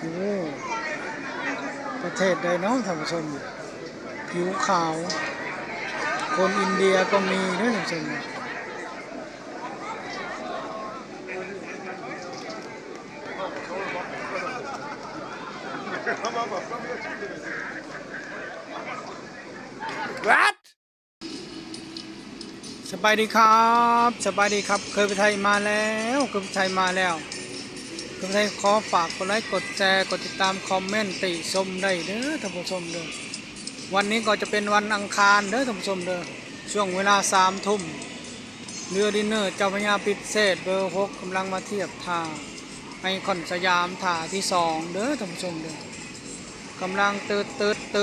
ໂອ້ ປະເທດໃດເນາະທ່ານຜູ້ຊົມ ຜິວຂາວ ຄົນອິນເດຍກໍມີເດີທ່ານຜູ້ຊົມ. What? ສະບາຍດີຄັບ ສະບາຍດີຄັບ ເຄີຍໄປໄທມາແລ້ວ ເຄີຍໄປໄທມາແລ້ວ ເຄີຍໄປໄທ ຂໍຝາກກົດໄລ ກົດແຊ ກົດຕິດຕາມ ຄອມເມັນ ຕິຊົມໄດ້ເດີທ່ານຜູ້ຊົມເດີ. ວັນນີ້ກໍຈະເປັນວັນອັງຄານເດີທ່ານຜູ້ຊົມເດີ ຊ່ວງເວລາສາມທຸ່ມ ເຮືອລິນເນີເຈົ້າພະຍາປິດເສດເບີຫົກ ກຳລັງມາທຽບທ່າ ໄອຄອນສະຫຍາມ ທ່າທີສອງເດີທ່ານຜູ້ຊົມເດີ ກຳລັງຕຶ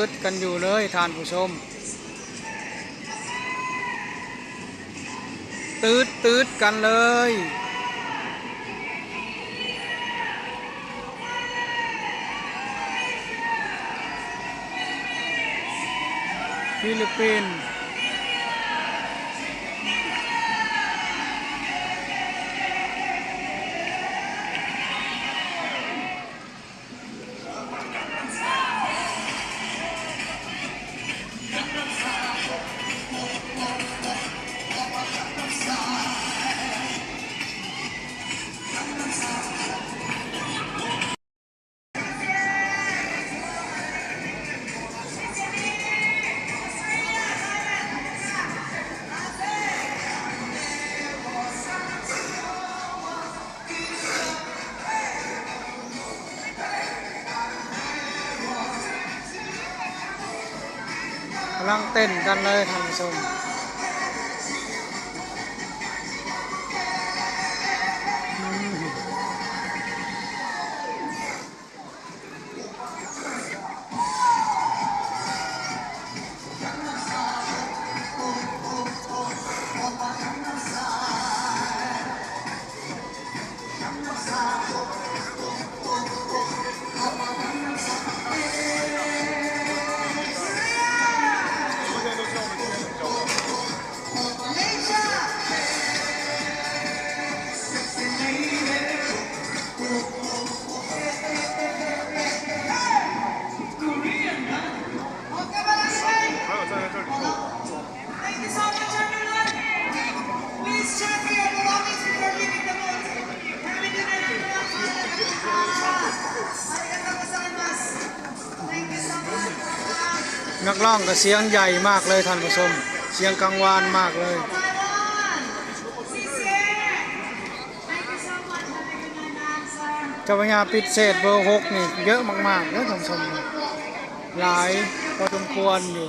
ດໆໆກັນຢູ່ເລີຍທ່ານຜູ້ຊົມ ຕຶດໆກັນເລີຍ. ຟີລິບປິນ. ກຳລັງເຕັ້ນກັນເລີຍທ່ານຜູ້ຊົມ. ນັກຮ້ອງກໍສຽງໃຫຍ່ມາກເລີຍທ່ານຜູ້ຊົມ ສຽງກັງວານມາກເລີຍ. ເຈົ້າພະຍາປິດເສດເບີຫົກນີ້ເຍາະມາກໆເດີທ່ານຜູ້ຊົມ ຫຼາຍພໍສົມຄວນຢູ່.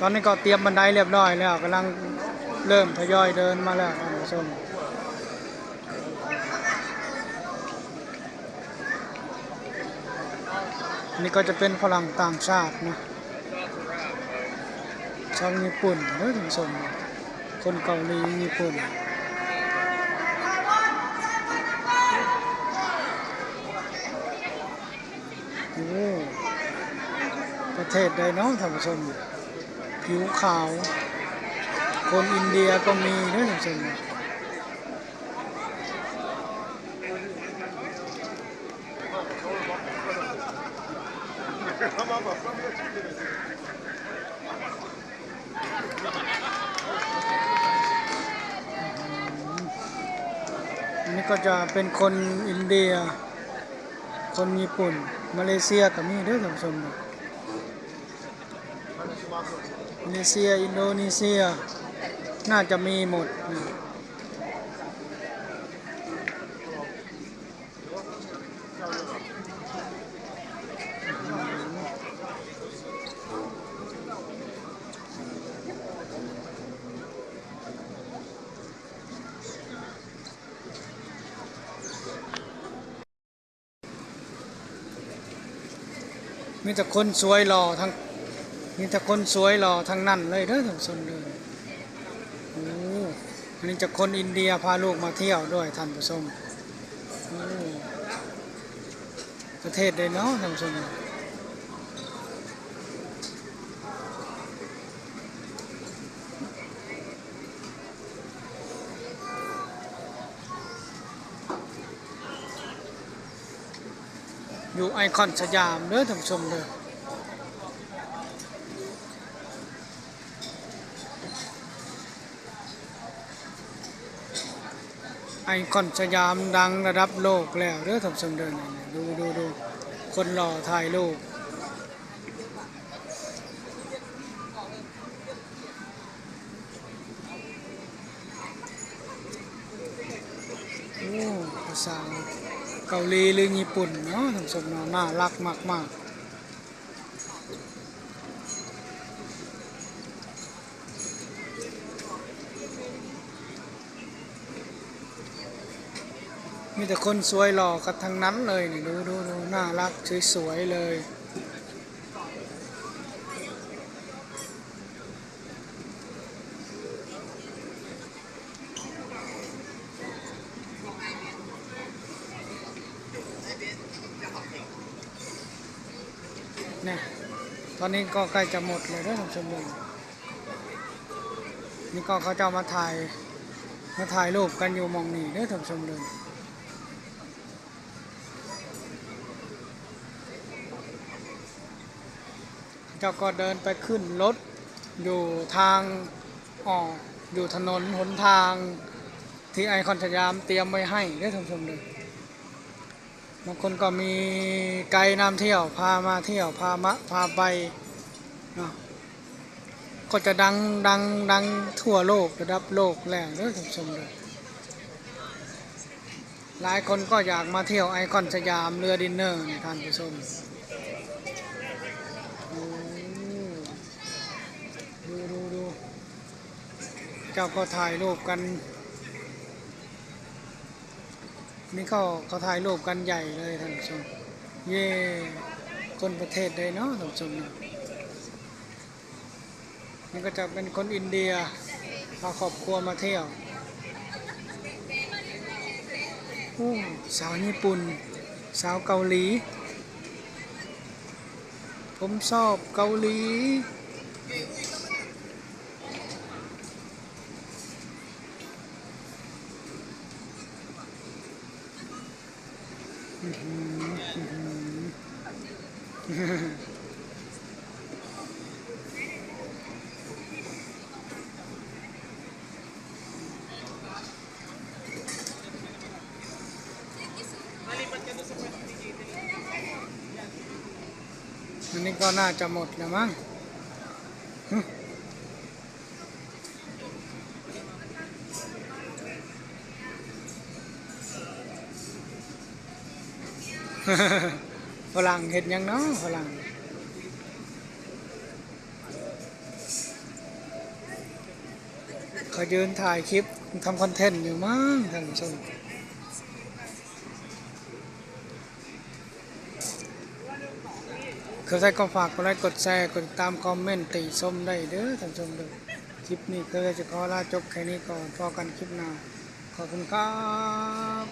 ຕອນນີ້ກໍຕຽມບັນໄດລຽບຮ້ອຍແລ້ວ ກຳລັງເລີ່ມທະຍອຍເດີນມາແລ້ວທ່ານຜູ້ຊົມ. ອັນນີ້ກໍຈະເປັນຝຣັ່ງຕ່າງຊາດເນາະ ຊາວຍີ່ປຸ່ນເດີທ່ານຜູ້ຊົມ ຄົນເກົາຫຼີຍີ່ປຸ່ນ. ໂອ້ ປະເທດໃດເນາະທ່ານຜູ້ຊົມ ຜິວຂາວ ຄົນອິນເດຍກໍມີເດີທ່ານຜູ້ຊົມ. ອັນນີ້ກໍຈະເປັນຄົນອິນເດຍ ຄົນຍີ່ປຸ່ນ ມາເລເຊຍກໍມີເດີທ່ານຜູ້ຊົມ ມາເລເຊຍ ອິນໂດເນເຊຍ ໜ້າຈະມີໝົດ. ມີແຕ່ຄົນສວຍຫຼໍ່ທັງ ມີແຕ່ຄົນສວຍຫຼໍ່ທັງນັ້ນເລີຍເດີທ່ານຜູ້ຊົມເດີ. ໂອ້ ອັນນີ້ຈະຄົນອິນເດຍພາລູກມາທ່ຽວດ້ວຍທ່ານຜູ້ຊົມ. ໂອ້ ປະເທດໃດເນາະທ່ານຜູ້ຊົມ. ຢູ່ໄອຄອນສະຫຍາມເດີທ່ານຜູ້ຊົມເດີ. ໄອຄອນສະຫຍາມດັງລະດັບໂລກແລ້ວເດີທ່ານຜູ້ຊົມເດີ. ນີ້ໆ ດູໆໆ ຄົນຫຼໍ່ຖ່າຍຮູບ. ໂອ້ ຜູ້ສາວເກົາຫຼີ ຫຼື ຍີ່ປຸ່ນເນາະທ່ານຜູ້ຊົມເນາະ ໜ້າລັກມາກໆ. ມີແຕ່ຄົນສວຍຫຼໍ່ກັນທັງນັ້ນເລີຍນີ້ ດູໆໆ ໜ້າລັກສວຍໆເລີຍ. ນີ້ ຕອນນີ້ກໍໃກ້ຈະໝົດແລ້ວເດີທ່ານຜູ້ຊົມເດີ. ນີ້ກໍເຂົາເຈົ້າມາຖ່າຍ ມາຖ່າຍຮູບກັນຢູ່ໝ່ອງນີ້ເດີທ່ານຜູ້ຊົມເດີ. ເຈົ້າກໍເດີນໄປຂຶ້ນລົດຢູ່ທາງອອກ ຢູ່ຖະໜົນຫົນທາງທີ່ໄອຄອນສະຫຍາມຕຽມໄວ້ໃຫ້ເດີທ່ານຜູ້ຊົມເດີ. ບາງຄົນກໍມີໄກນຳທ່ຽວ ພາມາທ່ຽວ ພາມາ ພາໄປເນາະ ກໍຈະດັງ ດັງ ດັງທົ່ວໂລກ ລະດັບໂລກແລ້ວເດີທ່ານຜູ້ຊົມເດີ. ຫຼາຍຄົນກໍຢາກມາທ່ຽວໄອຄອນສະຫຍາມເຮືອດິນເນີນີ້ທ່ານຜູ້ຊົມ. ໂອ້ ດູໆໆ ເຈົ້າກໍຖ່າຍຮູບກັນ ນີ້ເຂົາ ເຂົາຖ່າຍຮູບກັນໃຫຍ່ເລີຍທ່ານຜູ້ຊົມ. ເຢ້ ຄົນປະເທດໃດເນາະທ່ານຜູ້ຊົມເນາະ. ນີ້ກໍຈະເປັນຄົນອິນເດຍ ພາຄອບຄົວມາທ່ຽວ. ໂອ້ ສາວຍີ່ປຸ່ນ ສາວເກົາຫຼີ ຜົມຊອບເກົາຫຼີ. ອັນນີ້ກໍໜ້າຈະໝົດແລ້ວມັ້ງ. ຝຣັ່ງເຮັດຫຍັງເນາະ ຝຣັ່ງ ເຂົາຢືນຖ່າຍຄລິບທຳຄອນເທັນຢູ່ມັ້ງທ່ານຜູ້ຊົມ. ເຂົ້າໃຈກໍຝາກກົດໄລ ກົດແຊ ກົດຕິດຕາມ ຄອມເມັນຕິຊົມໄດ້ເດີທ່ານຜູ້ຊົມເດີ. ຄລິບນີ້ເຂົ້າໃຈຈະຂໍລາຈົບແຄ່ນີ້ກ່ອນ ພໍ້ກັນຄລິບໜ້າ. ຂອບຄຸນຄັບ.